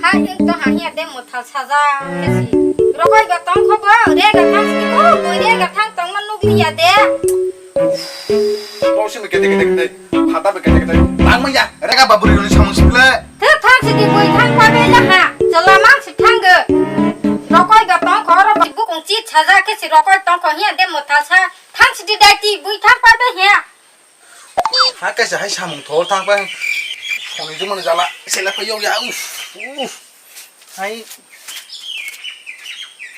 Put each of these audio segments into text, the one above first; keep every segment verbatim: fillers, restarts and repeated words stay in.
Ang to ha hiya de muthal saja kesi. Rokoi ga tong kho bo, re ga thang si ko, bo re ga thang tong man nuk liya de. Bo si me kete kete kete. Phata be kete kete. Tang ma ya, re ga baburi ni samung sile. Te thang si di bui thang pa be la ha. Jala mang si thang ge. Rokoi ga tong kho ro bukung chi saja kesi rokoi tong kho hiya de muthal sa. Thang si di dai ti bui thang pa be hiya. Ha kaisa hai samung thol thang pai. Soni jumani jala sela pai yong ya. Uf, uf. Hai.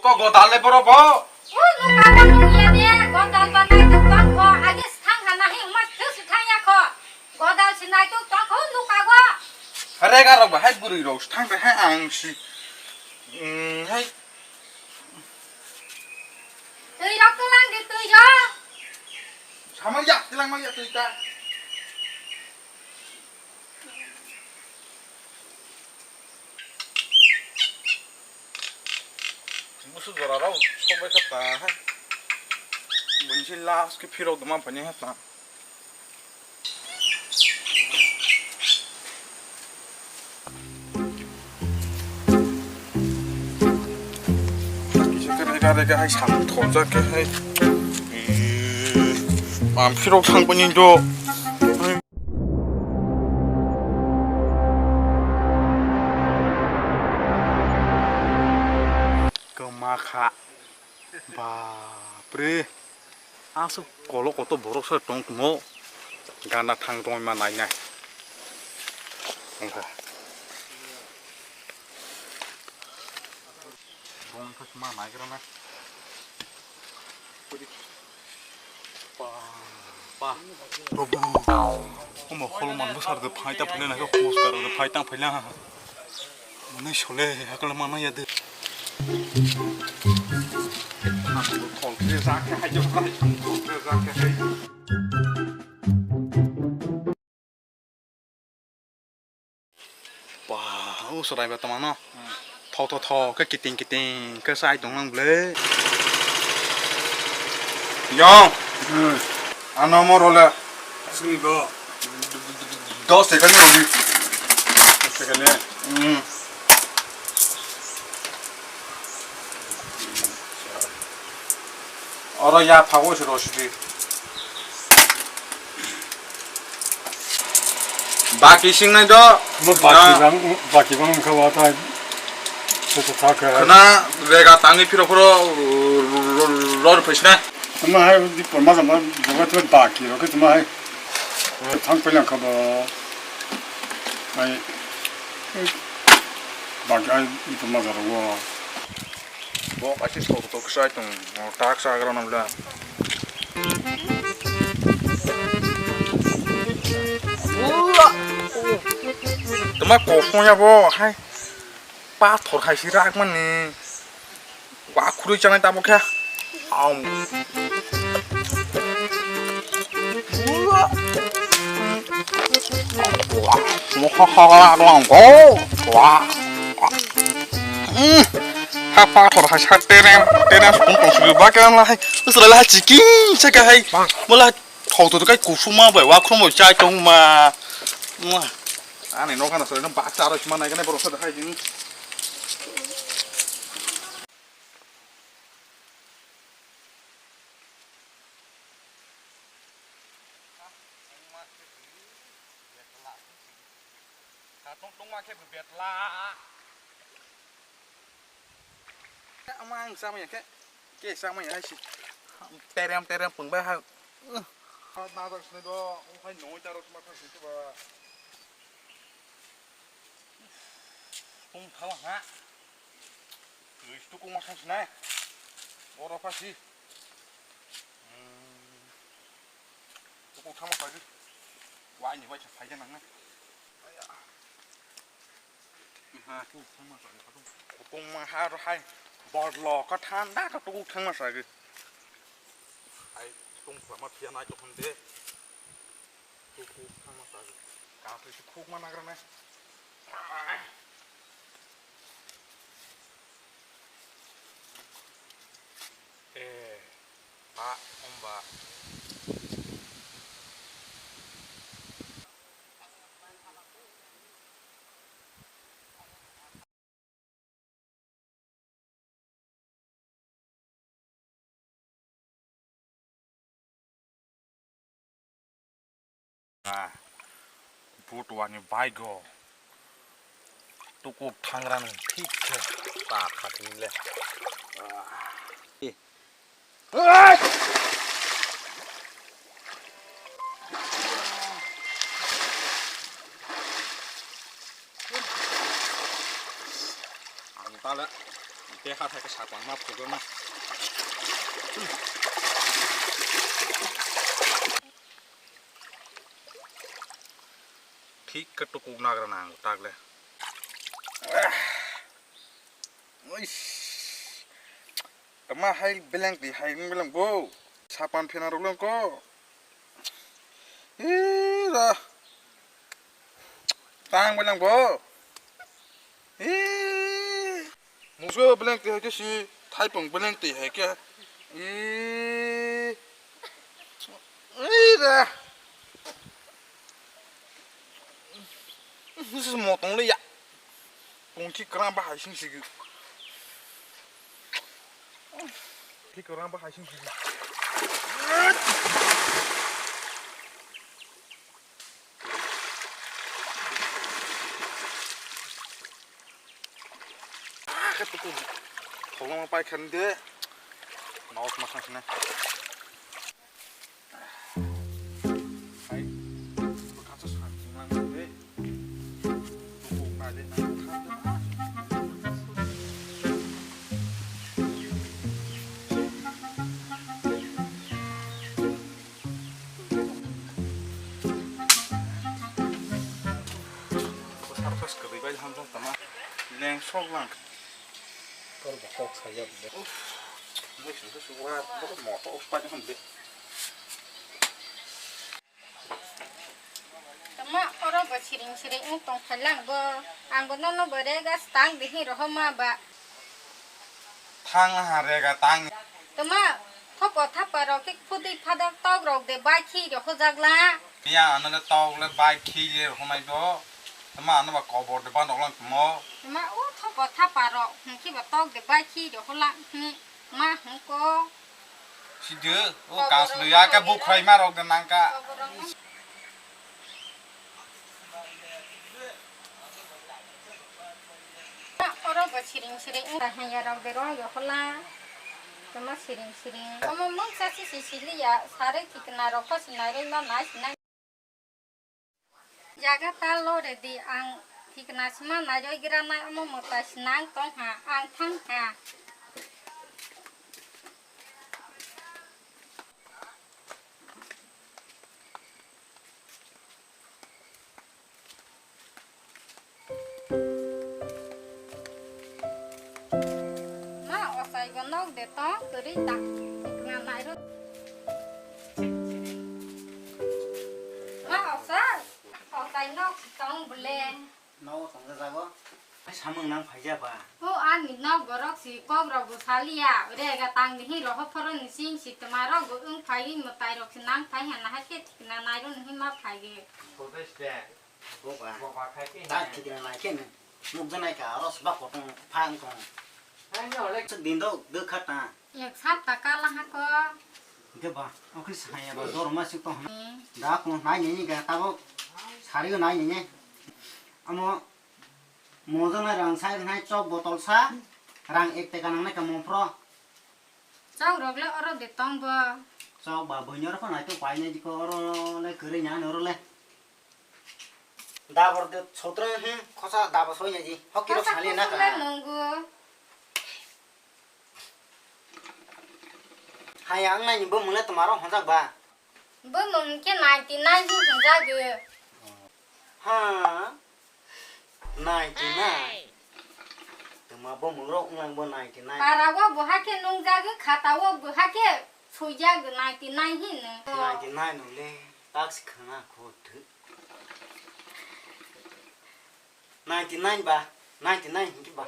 Ko godal le boro bo. O no ka ka no ya de godal ba nai to tang ko age thang ha na hi ma thu su thang ya ko. Godal si nai to tang ko no ka go. Hare ga rok ba hai buri rok thang pai hai ang si. Hmm, hai. Twi rok twlang di twi rok. Samang ya, twlang mang ya twi ta. Musu jora rok sok bai kha ta hai. Bunsi last ke phirok duma phani ha ta. Kisa khe rega rega hai samung thorjak khe hai. Ee, mamphi rok thang bini do. Kwma kha. Bapre. Aswk kolok koto borok sa tong tongmo. Gana thang tongma nainai. Wngkha. Bong khe ma naigra na. Pa, pa. Omo hol man bwsar de phai ta phai na, phai ta phai na. Mwnwi sole hakla mana ya de. Thol khe jak khe hai, thol khe jak khe hai. Ba, o chwrai ba tongmano. Thok thok thok khe kiting kiting khe chai tong nang bwle. Yong. Hmm. Ano mo role. Sini go. Dos second ni roli. Dos second ni. Hmm. Oro ya phago se rosidi. Baki singnai do. Mo baki bang, baki bang kha wa ta. Khna rega tangwi phiro phiro ror phaisna. Tuma hai di porma jama jama tu baki ro ke tuma hai. Thang pelang kha bo. Hai. Baki hai di porma jaro wo. Bo kaisa sok tok sai tong tak sa agra nam la. Tuma kosong ya bo hai. Pathor hai si rak mani. Wa khurui chanai tamo khe. Am. Wa. Wa. Mo ha ha la do am go. Wa. Hmm. Ha pathor hai sa terem terem sung tong sui ba kan la hai. Usra la chiki sa ka hai. Mo la thok to kai kusuma bai wa khromo chai tong ma. Ani nokha na sori no ba charo sima nai kane borok sa hai jing. Katong tongma khe betla. Ama ang sama ya khe. Ke sama ya hai si. Terem terem pung bai ha. Nadar sini do, ukhai noi taro sima thang sini ba. Tung thala ha. Tui tukung ma thang sinai. Oro phasi. Hmm. Tukung thangma phagi. Wai ni wai cha phai nang na. Aya. Kutung ma ha ro hai. Borlo ka thanda ka tukung thangma sagi. Hai tukung ma phiya nai to hande. Tukung thangma sagi. Ka phai si khuk ma nagra na. Eh, ba, om ba. Ah, butuani baigo tukuk thangrani thik khe ta khatini le. Ah. Ang tala, tei ha thai khe saklang ma phugwma. Thik khe tukuk nagra nang tak le. Uish. Tama hai beleng twi hai beleng bo. Sapan phena rok leng ko. Ih, da. Tang beleng bo. Ih. Muso beleng twi hai ke si, thaipung beleng twi hai ke. Ih. Ih, da. Motong le ya. Tongthi kwrang bahai sing sigi. Tongthi kwrang bahai sing sigi. Ah, katuku. Khogong pai khan de. Naos ma khan sini. Leng sok lang. Kok saya. Uff. Mui sung sung wa, moto uff pa jam de. Tama oro bo siring siring wng tong phai lang bo. Ang bo nono bo rega stang de hin rohor ma ba. Thang ha rega tang. Tama thopo thapa rok khe phudui phadak tok rok de bai khi rohor jak la. Ya ano le tok le bai khi le rohor nai bo. Tama ano ba kobor de ban rok lang tamo. Tama o thopo thapa rok hwn khe ba tok de bai khi rohor lang hi ma hwn ko. Sidi, o kas lo ya ka bukhrai ma rok de nang ka. Oro bo siring siring wng hanya rok de ro yokola. Tama siring siring. Omo mungsa si si sili ya, sare thikna rok pho sinai roi ma nai sinai. Jaga ta lore di ang thikna sima nairoi gira nai omo mwtai sinang tong ha ang thang ha. Ma, osai bo nok de tong, kwrwi ta. Sikna nairo. Ma, osai, osai nok si tong bole. Nogo tongjajago. Samung nang phaija ba. O ani nok borok si kok rok bo saliya. Rega tang ni hi roho phoro ni sing si tuma rok bo wng phai mwtai rok si nang phai hana hai khe thikna nairo ni hi ma phai ge. Boba. Boba khai khe Ta hene. Thikna nai khe nukjanai ka aro sba kotong phang tong. Hai ne ole. Sik din do dwkha ta. Ek sapta kala ha ko. Hingke ba, okhe saya ba, dor ma sik tong. Hmm. Da ko nai ni ga tabo sari nai ni. Amo mojo na rang sai nai chok botol sa, rang ek teka nang nai ka mopro. Chok rok le oro de tong bo. Chok ba boi nyor ko nai to pai nai ko oro le kere nya noro le. Dabor de sotra he khosa dabo soi nai ji. Hoki rok sali na ka. Khosa le nongo. Hai ang nai ni bo mune tomaro honjak ba. Bo mung ke ninety nine hi honjak ge. Ha. Ninety nine. Tuma bo mung rok unglang bo ninety nine. Para wo bo ha ke nung jak ge khata wo bo ha ke sui jak ge ninety nine hi ne. Ninety nine nung le tak si khana kho thu. Ninety nine ba, ninety nine hingke ba.